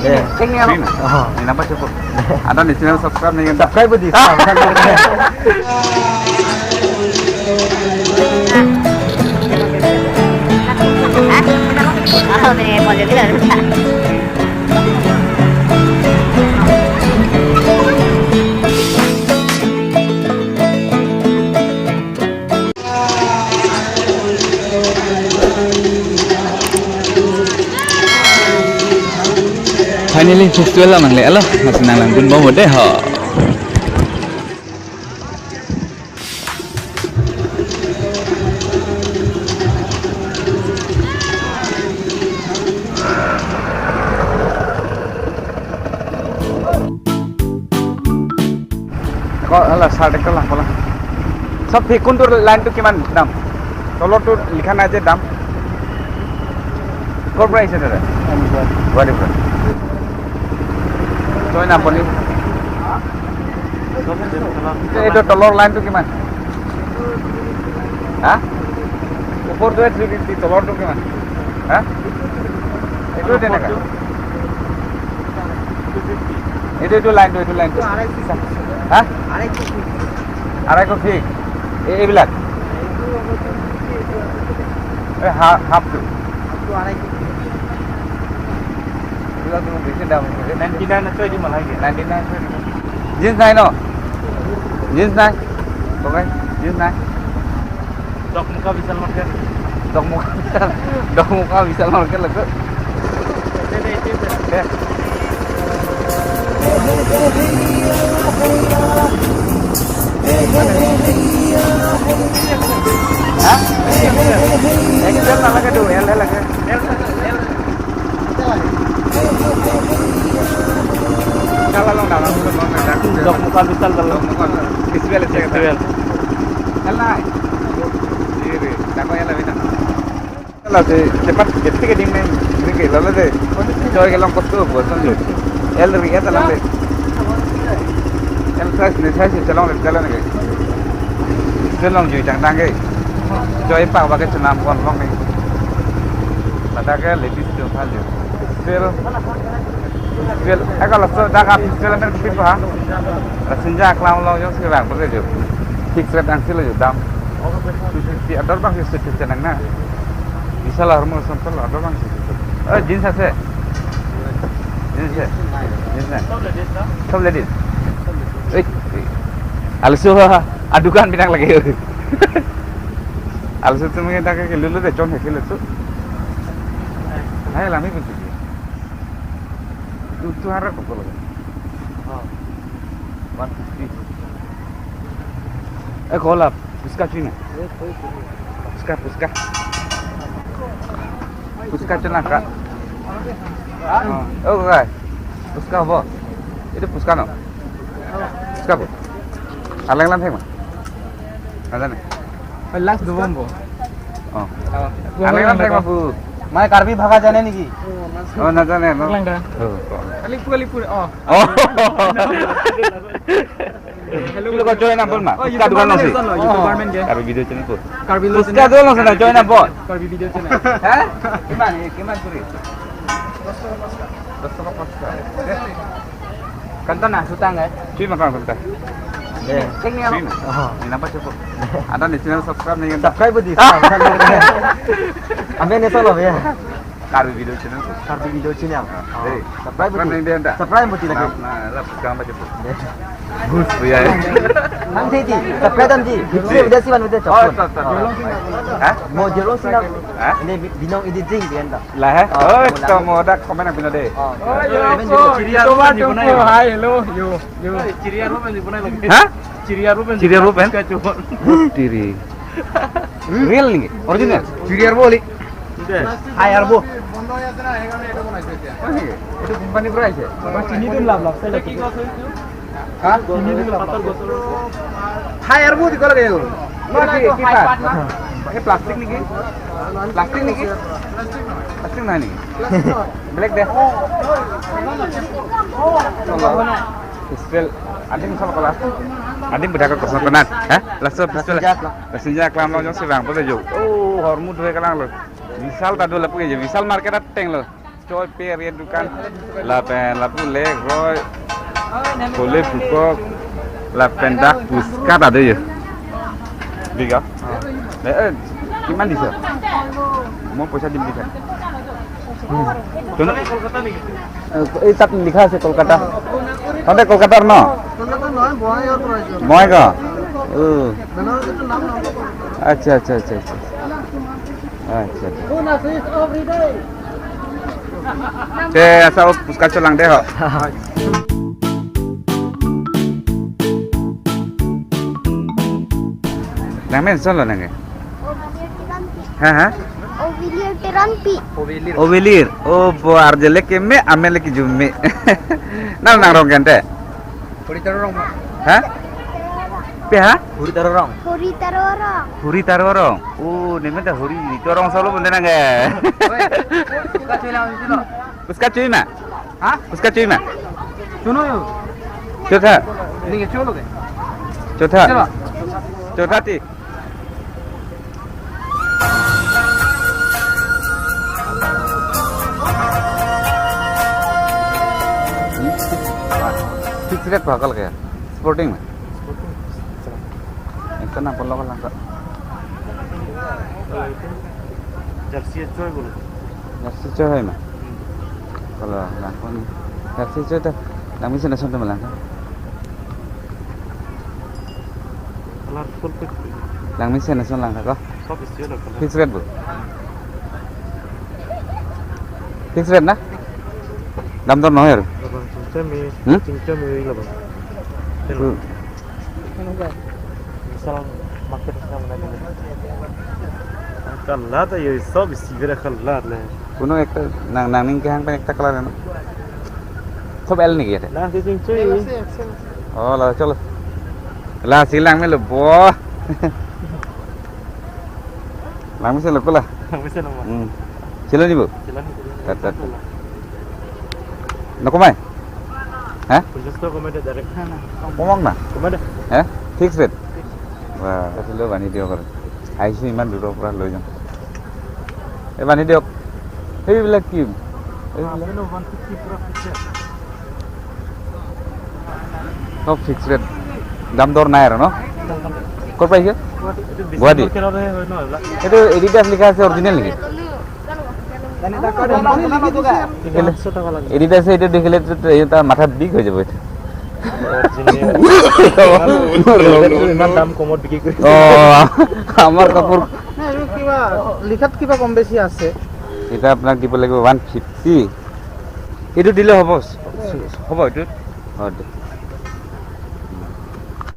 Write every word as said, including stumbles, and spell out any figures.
Eh, Sing ni aro. Sing. Oh. Ni napa cukup? Ada ni channel subscribe ni kan? Subscribe di. Finally, festival alam nangle alo, masih nang langdun bom dei ho. Ko hala side ko lang ko lang. Sob thik, kuntu line tu kiman dam? Tolot tu likha nai je dam. Kor prai ase dada? Guwahati prai. Join apuni. Etu tolor line tu kiman? Ha? Upor tu three fifty, tolor tu kiman? Ha? Etu tenaka. Etu, etu line tu, etu line tu. Ha? Arai ko fix. E, ebilak? E, ha-, half tu. Ebilak tu besi dam. Ninety nine achoi di malai ke? Ninety nine achoi di. Jeans nai no? Jeans nai? Tokai? Jeans nai? Dokmoka Vishal Market. Dokmoka Vishal, Dokmoka Vishal Market lake. Deh. Hah? X L na lake tu, L lake. Kalau long dalam tu, long dalam. Dokmoka Vishal dalam. Dokmoka. Festival, festival. Festival. L nai. Iri, dapat L lagi na. Lasi, cepat, cepat ke ding neng, ding ke, lalo dei. Choi kelong kostu, buat tu. L ri, ya, talang dei. L size, ni size, chelong dei, chelong dei. Chelong jui chang dang ke. Choi pa, ba ke chenam kon long ni. Pada ke, ladies tu, pha ju. Sel. Festival, eh, kalau so, dak festival kan kepi ha. Rasinja aklam lo jongsi vang, pakai ju. Fix rate angse lo ju dam. Two fifty, ador bang fix rate nang na. Bisa lah, hormon sampel ador bang fix rate. Eh, jeans ase? Jeans ase? Jeans na? Sob ladies? Eh, eh. Alsu, adukan pinang lagi. Alsu tu mungkin tak ke lulu dei, John Hill tu. Hai, lami pun tu. Two, two hundred ko lagi. Oh. One fifty. Eh, kola, puska china. Puska, puska. Puska china ka. Oh, oh, kai. Puska bo. Itu puska no? Puska bo. Aleng lam thek ma? Ada nih. Last dua bombo. Oh. Aleng lam thek ma bu? Mai Karbi bhasha jane niki? Oh, na jane, no? Lang da. Oh. Alipu, alipu, oh. Oh. Hello. Hello, ko join apun ma? Oh, puska dukan lo si. Hello, YouTuber man ke? Karbi video channel ko. Karbi lo puska dukan lo si na, join apun. Karbi video channel. Hah? Kiman, eh, kiman puri? Dos taka puska. Kanta na, sutang, eh? Chui makan kanta. Eh. Chui na. Oh. Ni napa cukup? Ada ni channel subscribe ni kan? Subscribe di. Amen, ya, salam ya. Karbi video channel ko. Karbi video channel. Ah, oh. Eh. Subscribe kan di. Yang dia anda. Subscribe buti lagi. Nah, nah, lah, pegang aja, Bu. Gus, Bu, ya. Nang sih, Ji. Subscribe kan, Ji. Ji. Video sih, Wan, video. Oh, cocok. Cocok. Hah? Mau jelas sih, Nang. Hah? Ini bi-, binong editing dia, Nang. Lah, eh? Oh, oh, kamu ada komen yang pindah deh. Oh, komen dulu. Chiriya ropen di punai. Hi, hello, yo, yo. Chiriya ropen di punai lagi. Hah? Chiriya ropen. Chiriya ropen? Kacau. Diri. Real nih, original. Chiriya ropen. Hai, arbo. বন্ধ হৈ আছে না, সেইকাৰণে এইটো বনাইছো এতিয়া। হয় নেকি? এইটো কোম্পানীৰ পৰা আহিছে? মই চিনি দিম, লাভ, লাভ, চাই লওক। হা? চিনি দিম, লাভ, লাভ। Hai, arbo দিব লাগে। এইটো কি, কি পাত? এই প্লাষ্টিক নেকি? প্লাষ্টিক নেকি? প্লাষ্টিক নহয় নেকি? বেলেগ দে। Festival, adim sama kelas. Adim budak ke kosong tenan. Hah? Laso festival. Rasinja aklam. Rasinja aklam lo jongsi vang pute jo. Oh, hormu dua kalang lo. Vishal ta do lapu ke je. Vishal market ateng lo. Choi pe rian dukan. Lapen lapu le roi. Kole pukok. Lapen dak puchka ta do yo. Biga. Eh, eh, কিমান দিছে? মই পইচা দিম দিছে। Hmm. এই তাত লিখা আছে কলকাতা। তহঁতে কলকাতাৰ ন? কলকাতা নহয়, বঙাইগাঁৱৰ পৰা আহিছো। বঙাইগাঁও? অ। বেনাৰস এইটো নাম নহয়। আচ্ছা, আচ্ছা, আচ্ছা, আচ্ছা। আচ্ছা, আচ্ছা। Te, asa o puchka cholangde ho. Nangmen son lo nangke? Ovilir Teronpi. Ha, ha? Ovilir Teronpi. Ovilir. Ovilir. O bo arje le keme, ame le kejum me. Nang nangrong kente? Huri Tarorong. Ha? Pe ha? Huri Tarorong. Huri Tarorong. Huri Tarorong. O, nemen ta Huri Tarorong solo bonde nangke. Oi, puchka chui lang silo. Puchka chui ma? Ha? Puchka chui ma? Chuno yo. Chotha. Ini ke chuno ke? Chotha. Chalo. Chotha ti. Fixed rate pa kal kaya? Sporting ma? Sporting. Ekta na polo kal langka. Jersey choi bolo. Jersey choi hai ma? Hmm. Kalau langkon jersey choi ta langmesen ason ta malangka. Colorful pik. Langmesen ason langka ko? Sob isi ada color. Fixed rate bo. Fixed rate na? Dam dor nohoi aru. Labang chingcham e, Hmm? Chingcham e labang. Hmm. Misal market sa mana ni. Kalat yo sob isi bera kalat le. Kuno ekta nang nangning kehang pen ekta color na. Sob L niki ate? Nang si chingchui. Oh, la chalo. Lasi langmelo bo. Langmesen lo ko la. Langmesen lo ma. Hmm. Chilo ni bo. Chilo ni. Tat, tat, tat. Nakomai? Ha? Purchase to komai de direct. Komong na? Komai de. Ha? Fixed rate? Wah, kasi lo bani diok. Aisi iman duro pura lo jang. E bani diok. Hei, black cube. Hei, black. One fifty pura fixed rate. Sob fixed rate. Dam dor nai aru no? Kor pai ke? Guwahati. Etu Adidas likha ase, original niki? Kele? Adidas etu dekhile to, to, eta matha bik hoi jabo etu. Original. Iman dam komot bikri kore. Oh, amar kapur. Nai, etu kiba likhat kiba kom besi ase? Eta aponalok dibo lagibo one fifty. Etu dile hobo? Hobo etu? Oh, de.